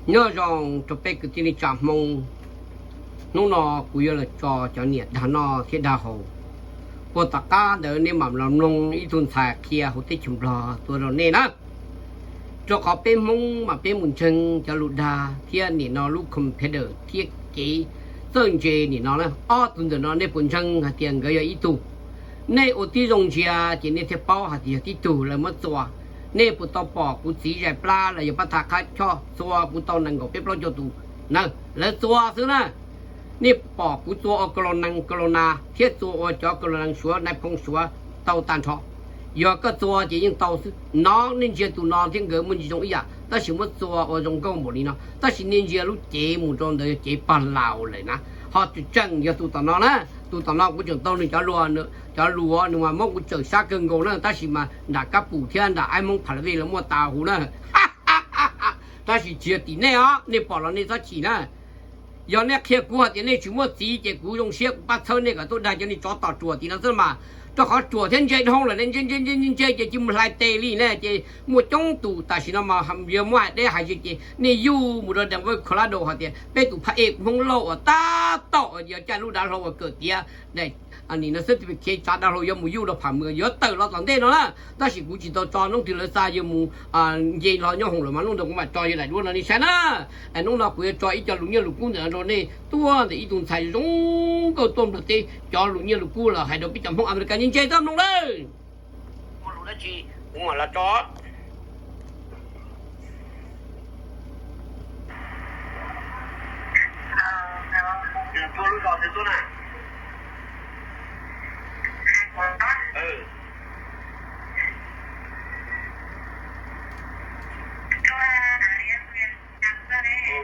Nyob zoo rau peb kwv tij neej tsa Hmoob, hnub no kuv yuav los tso cov niam dag noj thiab dag haus. Puag tom qab ntawd nej mam los mloog ib tug ntxhais qhia hauv teb chaws Nplog tuaj rau nej na. Rau qhov peb Hmoob mas peb mus ntseeg cov lus dag thiab nim no lub computer thiab kev txawj ntse nim no na, ob tug ntawm no nej puas ntseeg hais tias nkawd yog ib tug? Nej ua tib zoo ntsia ces nej thiaj paub hais tias yog tib tug lawv muab txua. Nej puas tau pom kuv txiv zais plab los yog pab tha qhab choj txua kuv tau nees nkaum peb plaub caug tus na, lawv txua xwb na. Nej pom kuv txua ua kalonees kalona thiab txua ua cov kalonees Suav nais phoo Suav tau tag nrho. Yog koj txua ces yeej tau xwb no. Nej ntsia tus no thiab nkawd muaj ntsis zoo ib yam tab sis muab txua ua zoo nkauj npaum li no, tab sis nej ntsia lub cev mus rau ntawd yog cev pag laus lawm na. Ho tseem tseem yog tus tom no na, tus tom no kuv tseem tau nws cov lus, cov lus nws mas muab kuv tsawm sab kawg nkaus na, tab sis mas nram kab pum thiab nram aib Hmoob Phalavej lawv muaj tas huv na. Tab sis tsis yog tim nej os, nej pom los nej txhob chim na. Yog nej qhia kuv hais tias nej tsis muaj txiv ces kuv zoo siab kuv pab txhawb nej kom tuaj dag cov niag tsov tom ruam tim no xwb mas. Rau qhov ruam thiab ntse dhau lawm, nej ntse ntse ntse ntse ces cia mus hlais tes li ne. Ces muaj coob tus tam sim no mas yog muab hais deb hais ze ces nej yuj mus rau Denver Colorado hais tias peb tus phab ej Hmoob Lauj uas tab tom uas yuav caij lub dav hlau uas kawm tiav nim no xwb tis khiav tsav dav hlau yuav mus yuj rau pham mws yuav tawm los tom ntej no na. Tab sis kuv tsis tau tso, hnub twg lawv xa yawg mus nce hlo nyob hoom lawm mas hnub ntawd kuv mam tso yawg daim duab no nej saib na. Es hnub no kuv yuav tso ib co lus nyiaj lus kub ntawm no rau nej tuaj ntawm ib tug ntxhais zoo nkauj tuaj Nplog teb, cov lus nyiaj lus kub los hais rau peb cov Hmoob Amelikas ntse ntse txhob mloog lawm. Muaj lus dab tsi kuv mam los tso. Tuaj lub zos twg tuaj na?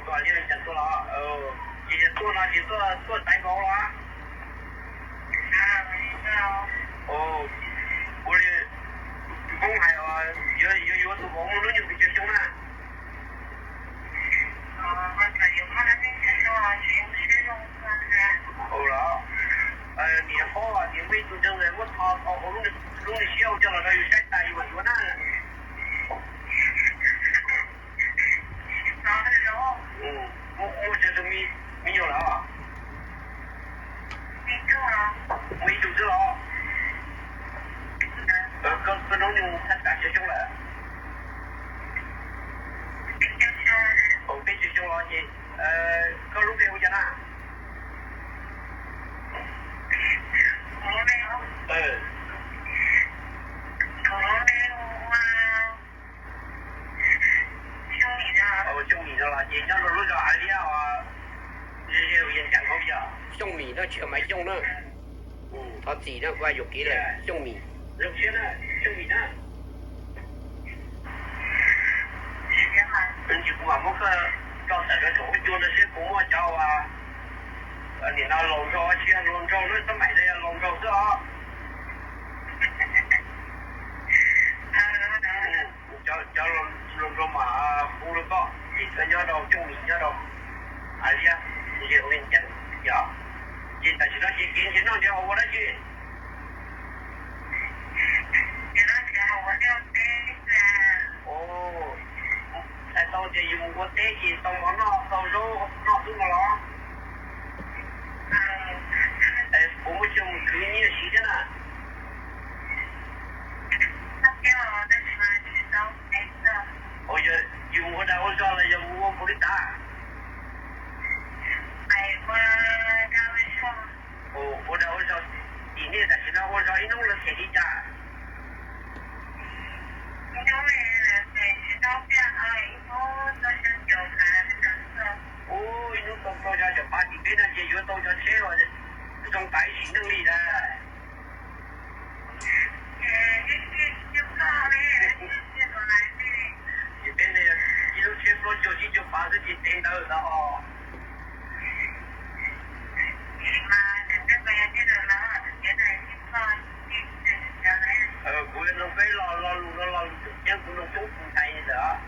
Koj li cas tuaj los? Ces tuaj no ces tuaj txais nkaus los? Ua li Hmoob hais yuav yuav tus vauv muaj hnub nyoog pes tsawg xyoo na? Ua los, niam paub niam muaj ib tug ntseeg muab tho tau hauv lub niag siab coj los rau yus saib tas yus mam yuav na. Muaj tsawg tus me nyuam lawm? Muaj ib tug xwb los? Koj hnub nyoog thaj tsam tsawg xyoo lawm? Peb tsawg xyoo los ces koj lub npe hu cas na? Xyooj Mim no los ces nyob rau lub zos Av Liab os. Xyooj Mim no tsis yog Maiv Xyooj na. Thov txim na, kuv yuam kev lawm, Xyooj Mim. Ntsis kuv mam muab koj tso tawm rau saum huab cua no seb puas muaj cov nim no laus nraug, tsis yog hluas nraug na, xab maim no yog laus nraug xwb os. Cov laus nraug mas hu rau koj, ib txhia nyob rau Xyooj Mim nyob rau Av Liab, ces ua li cas yog? Ces tam sim no ces kev nrhiav noj nrhiav haus ua dab tsi? Txhais tau tias yus mus ua teb ces tau mov noj tau zaub noj xwb no los? Puas muaj chaw mus khwv nyiaj siv thiab na? Yus mus ua dag ua zog los yog mus ua npaum li cas? Ua dag ua zog, tim nej tam sim no ua zog ib hnub los them li cas? Ib hnub tau plaub caug xyoo phav, tim peb no ces yuav tau cov tsheb uas zoo tas ib sim neej li lawm. Ces peb no ib lub tsheb plaub caug tsib caug phav xwb ces tes ntawd lawm os. Kuv yuav nrog peb lo lus no los lus tseem ceeb kuv nrog coob tus ntaiv li ntawd,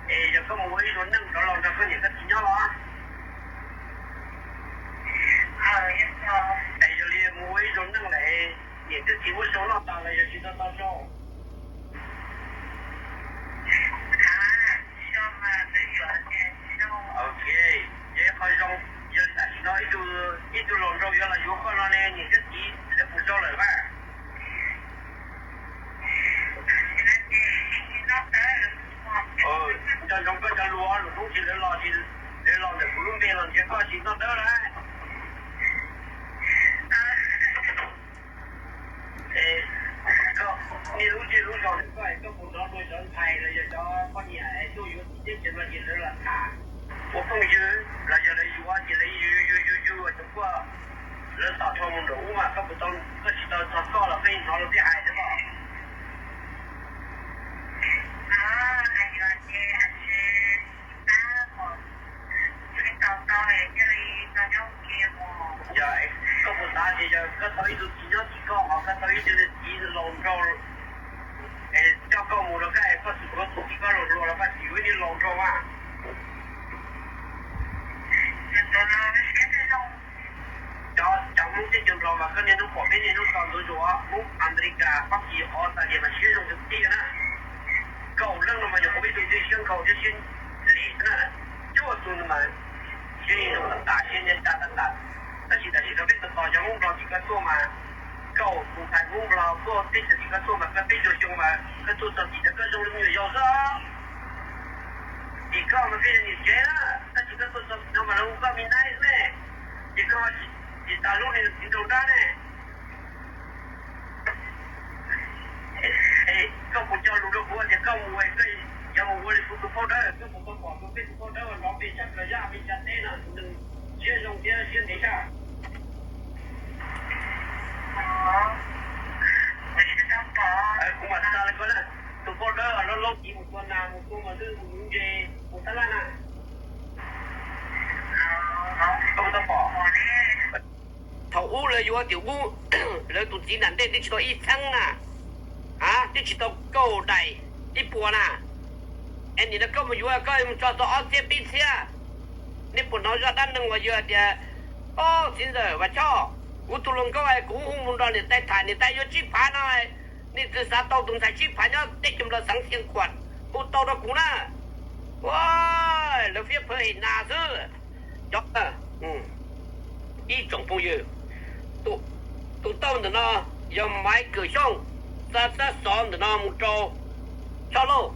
es yog koj mus ua ib zaug neej rov los nrog koj niam koj txiv nyob los? Es yog li mus ua ib zaug neej lawm, niam thiab txiv muab sau noj tas los yog tsis tau tau sau? Rau yuav los yuav koj no ne, niam thiab txiv lawv puas tso lawm mas? Nco ntsoov koj cov lus, lwm hnub tsis lawv los, lawv los ntawm kuv lub npe los nrhiav koj tsis noj dawb lawm. Niaj lub zej lub zos koj, koj puas hnov dua cov ntxhais los yog cov poj niam tuaj yuav txiv teb chaws no ces lawv los tham ua phooj ywg los yog lawv yuav ces lawv yug yug yug yug cov kuaj lawv tom dhau mus nram ub mas koj puas tau, koj tsis tau txog koj los koj yeej hnov luag tej hais thiab koj? Yog koj puas xav tias yog koj tau ib tug txiv nyob tim koj ho koj tau ib tug niag txiv laus nraug es coj koj mus rau koj es koj tsis tuav tus txiv koj hluas hluas los koj tsis yuav ib niag laus nraug mas? Cov, cov Hmoob teb chaws Nplog mas koj niaj hnub pom peb niaj hnub tso ntxuav zus, Hmoob Amelikas, Fab Kis, Australia mas siab zoo tiag tiag na. Kaum leej no mas nyuam qhuav ib tug twg siab nkhaus thiab siab lim xwb na. Cuaj tus no mas siab zoo tas tas, siab ntev tas tas tas. Tab sis tam sim no peb tos tos cov Hmoob Nplog tim koj tuaj mas, kaum tus ntxhais Hmoob Nplog tuaj teb chaws tim koj tuaj mas koj peb caug xyoo mas koj tuaj txog tim no koj zoo li me nyuam yaus xwb. Tim koj mas koj yog niam tsev na, tab sis koj tuaj txog tim no mas lawv hu koj me nais ne, ces koj tsis tas lub niag txiv nraug dab ne. Koj puas cog lus rau kuv tias koj mus, koj yuav mus ua li kuv tus phauj dawb, koj puas tau pom tus peb tus phauj dawb uas nrov pes tshaj plaws zaj Amelikas teb no, tus neeg siab zoo thiab siab ntev tshaj? Kuv mam xav li ko na, tus phauj dawb uas loj loj tid mus tua nas mus tua mas twb mus nuv ntses mus tab laj na. Koj puas tau pom? Thaum ub lawv yuav tim ub, lawv tus txiv nram ntej twb tsis tau ib txheeb na, a twb tsis tau kaum daim ib puas na. Es nim no koj mus yuav koj mus tso tau ob txhiab peb txhiab. Nej puas hnov zaj dab neeg uas yog tias, o, txiv ntxawm Vam Choj, kuv tus hluas nkauj es kuv hu mus nrog niam tais tham, niam tais yuav tsib phav no, nej twb xav tau tus ntxhais tsib phav nyob teb chaws Nplog xeev Xeev Khuam, hu tau rau kuv na. Ua, lawv fiab phawv hem nas xwb. Cov, ib tsoom phooj ywg, tus tauj ntawm no yog Maiv Kawm Xyooj, xa tsab xov ntawm no mus rau Choj Lauj.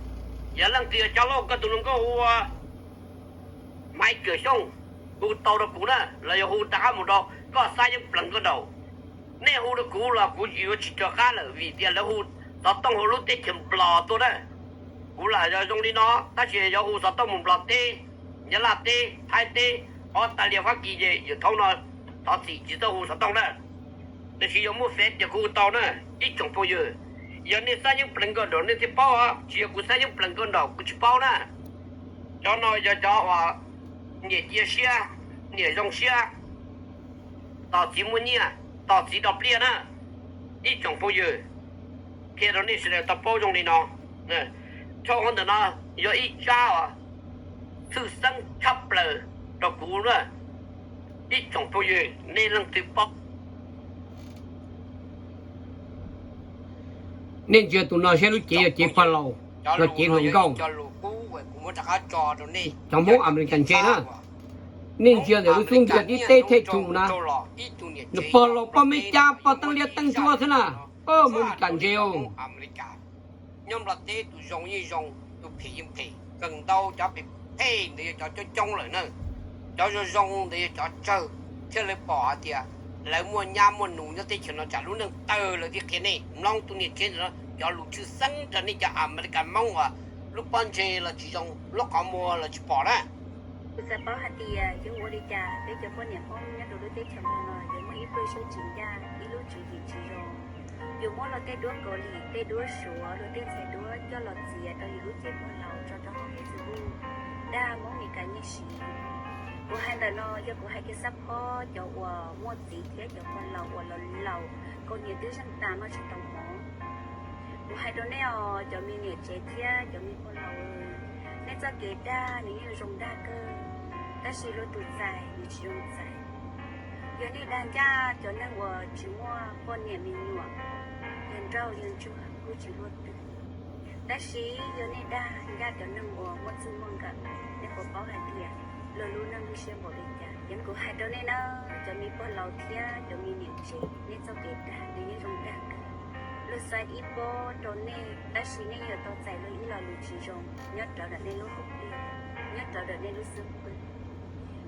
Yog leej twg yog Choj Lauj koj tus hluas nkauj hu ua Maiv Kawm Xyooj, hu tau rau kuv na, los yog hu rov qab mus rau koj Xab Yeeb Pleev Nkauj Nraug. Nej hu rau kuv los kuv yuav tsis rov qab lawm vim tias lawv hu xov tooj hauv lub teb chaws Nplog tuaj na. Kuv lam yog zoo li no, tab sis yog hu xov tooj mus Nplog teb, Nyab Laj teb, Thaib teb, Australia, Fab Kis ces yawm thaum no thov txim tsis txawj hu xov tooj na. Tab sis yog muaj fev ces kuv hu tau na, ib tsoom phooj ywg. Yog nej Xab Yeeb Pleev Nkauj Nraug nej thiaj paub, tsis yog kuv Xab Yeeb Pleev Nkauj Nraug kuv tsis paub na. Cov no yog cov uas niam cia siab, niam zoo siab, tos txiv muaj nyiaj, tos txiv rau pliaj na. Ib tsoom phooj ywg, qhia rau nej sawv daws tau paub zoo li no. Tshaj qhov ntawm no yog ib tsab uas tshwj xeeb tshaj plaws rau kuv na. Ib tsoom phooj ywg, nej leej twg paub, nej ntsia tus no saib lub cev yog cev pog laus los cev hluas nkauj. Cov Hmoob Amelikas ntse na, nej ntsia ntawm lub xub ntiag tib teb thej thu na, nws pog laus poj me cab poj teeb liab teeb ntsuab xwb na. Hmoob Amelikas ntse os. Nyob Nplog teb tus zoo yeej zoo, tus phem yeej phem, kawg ntau cov phem phem ntawd yog cov coob coob lawm na. Cov zoo zoo ntawd yog cov tsawg, thiaj li pom hais tias lawv muaj nyab muaj nus nyob teb chaws no tsam lub neej tawg lawv thiaj qhia nej. Mloog tus niam tsev ntawm no cov lus tshwj xeeb rau nej cov Amelikas Hmoob uas lub pob ntseg los tsis zoo, lub qhov muag los tsis pom na. Kuv xav paub hais tias yuav ua li cas peb cov poj niam Hmoob nyob rau lub teb chaws no yuav muaj ib pluaj siab tsis ncaj, ib lub tswv yim tsis zoo. Yuav muab luag tej duab Kaus Lim, tej duab Suav, luag tej ntxhais duab coj los txiav rau yus lub cev pog laus tso rau hauv Facebook, dag Hmoob Mes Kas nyiaj siv. Kuv hais ntawm no yog kuv hais kiag xab phob cov uas muaj txiv thiab cov pog laus uas laus laus, kaus hniav twb zeeg tas noj tsis tau mov. Kuv hais rau nej os, cov me niam tsev thiab cov me pog laus, nej txoj kev dag nws yeej zoo dag kawg, tab sis luag tus txais nws tsis zoo txais. Yog nej dag ncaj cov neeg uas tsis muaj poj niam me nyuam, yog nraug yog ntsuag kuj tsis luaj twg. Tab sis yog nej dag ncaj cov neeg uas muaj txij muaj nkawm, nej puas paub hais tias luag lub neej lub siab npaum li cas. Yog kuv hais rau nej na, cov me pog laus thiab cov me niam tsev, nej txoj kev dag nws yeej zoo dag kawg. Luag xa ib pob rau nej, tab sis nej yuav tau txais luag ib lo lus tsis zoo nyob rau ntawm nej lub hauv pliaj, nyob rau ntawm nej lub xub pwg.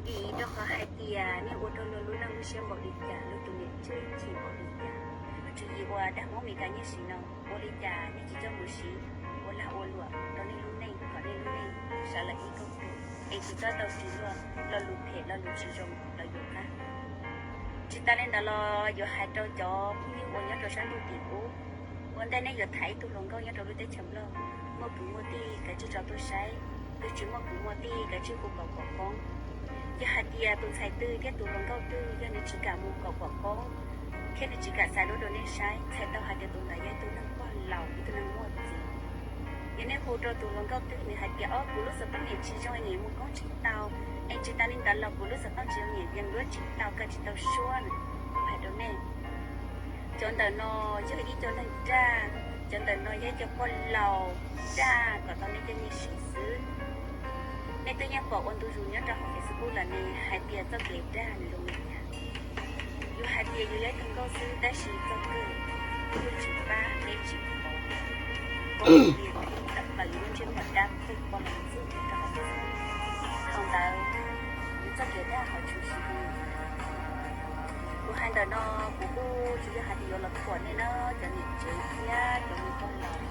Vim rau qhov hais tias nej ua rau luag lub neej lub siab npaum li cas, luag tus niam tsev chim npaum li cas. Luag tswv yim uas dag Hmoob Meskas nyiaj siv no, ua li cas nej tsis coj mus siv ua lag ua luam rau nej lub neej, kom nej lub neej sawv los ib kauj ruam, es tsis txhob tau ris luag lo lus phem lo lus tsis zoo los yuav qab. Tsis tas li ntawd los yuav hais rau cov phooj ywg uas nyob rau sab ntuj tim ub, ua ntej nej yuav tham ib tug hluas nkauj nyob rau lub teb chaws Nplog, muaj kwv muaj tij kav tsij tso tuaj saib, twb tsis muaj kwv muaj tij kav tsij hu kom pom poob. Yog hais tias tus ntxhais twg thiab tus hluas nkauj twg yog nws tsis kam mus kom pom poob, thiab nws tsis kam xa duab rau nej saib, txhais tau hais tias tus ntawd yog ib tug neeg pog laus, ib tug neeg muaj txiv. Yog nej hu rau tus hluas nkauj twg nws hais tias, o, kuv lub xov tooj niam tsis zoo, niam mus koob tsis tau, es tsis tas li ntawd los kuv lub xov tooj tsis zoo, niam yees duab tsis tau, kaw tsis tau suab, kuv hais rau nej, cov ntawm no yog ib co neeg dag, cov ntawm no yog ib co pog laus dag kom tau nej cov nyiaj siv xwb. Nej twb yeej pom ua ntu zus nyob rau hauv Facebook lawm ne, hais tias txoj kev dag nws zoo li cas. Yus hais tias yus yog ib tug nkauj xwb tab sis txoj kawg yus tsis pab, peb tsis pom, pom li tawm plaws yus lub ntsej muag dab pug pog laus ntxwb rau hauv Facebook. Thaum ntawd yus txoj kev dag ho tshwm sim li. Kuv hais ntawm no kuv kuj tsis yog hais tias yuav los thuam nej na, cov niam tsev thiab cov me pog laus,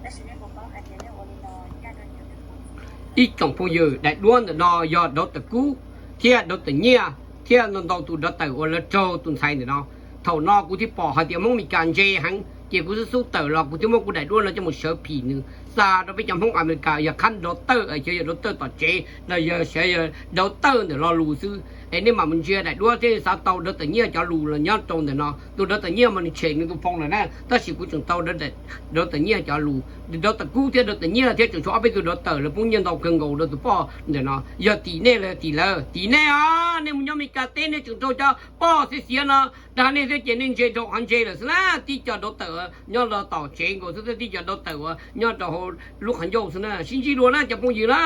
tab sis nej puas paub hais tias nej ua li no ncaj rau yus tus kheej? Ib tsoom phooj ywg, daim duab ntawm no yog Dov Tawm Kub thiab Dov Tawm Nyiaj thiab ntau ntau tus dov tawm uas lawv raug tus ntxhais ntawm no. Thaum no kuv thiaj pom hais tias Hmoob Amelikas ntse heev, ces kuv xub xub tawm los kuv thiaj muab kuv daim duab no coj mus sawv phim nws xa rau peb cov Hmoob Amelikas yog qhab dov tawj, xyov yog dov tawj tom tsev los yog xyov yog dov tawj ntawm lo lus xwb. Es nej mam mus ntsia daim duab thiab xav tau Dov Tawm Nyiaj cov lus los nyob rau ntawm no. Tus Dov Tawm Nyiaj mas nws tshem nws tus phone lawm na, tab sis kuv tseem tau Dov Tawm Nyiaj cov lus. Dov Tawm Kub thiab Dov Tawm Nyiaj thiab tseem tshuav ob peb tug dov tawm lawv poob nyiaj ntau kawg nkaus rau tus poj ntawm no. Yog tim nej los tim lawv? Tim nej os, nej mus nyob Amelikas teb nej tseem raug cov poj xiav xiav no dag nej xwb ces nej ntse rau qhov ntse lawm xwb na. Tib co dov tawm nyob rau tom tsev nkaus xwb, tib co dov tawm uas nyob rau hauv lub qhov ncauj xwb na. Sib ntsib dua na cov phooj ywg na.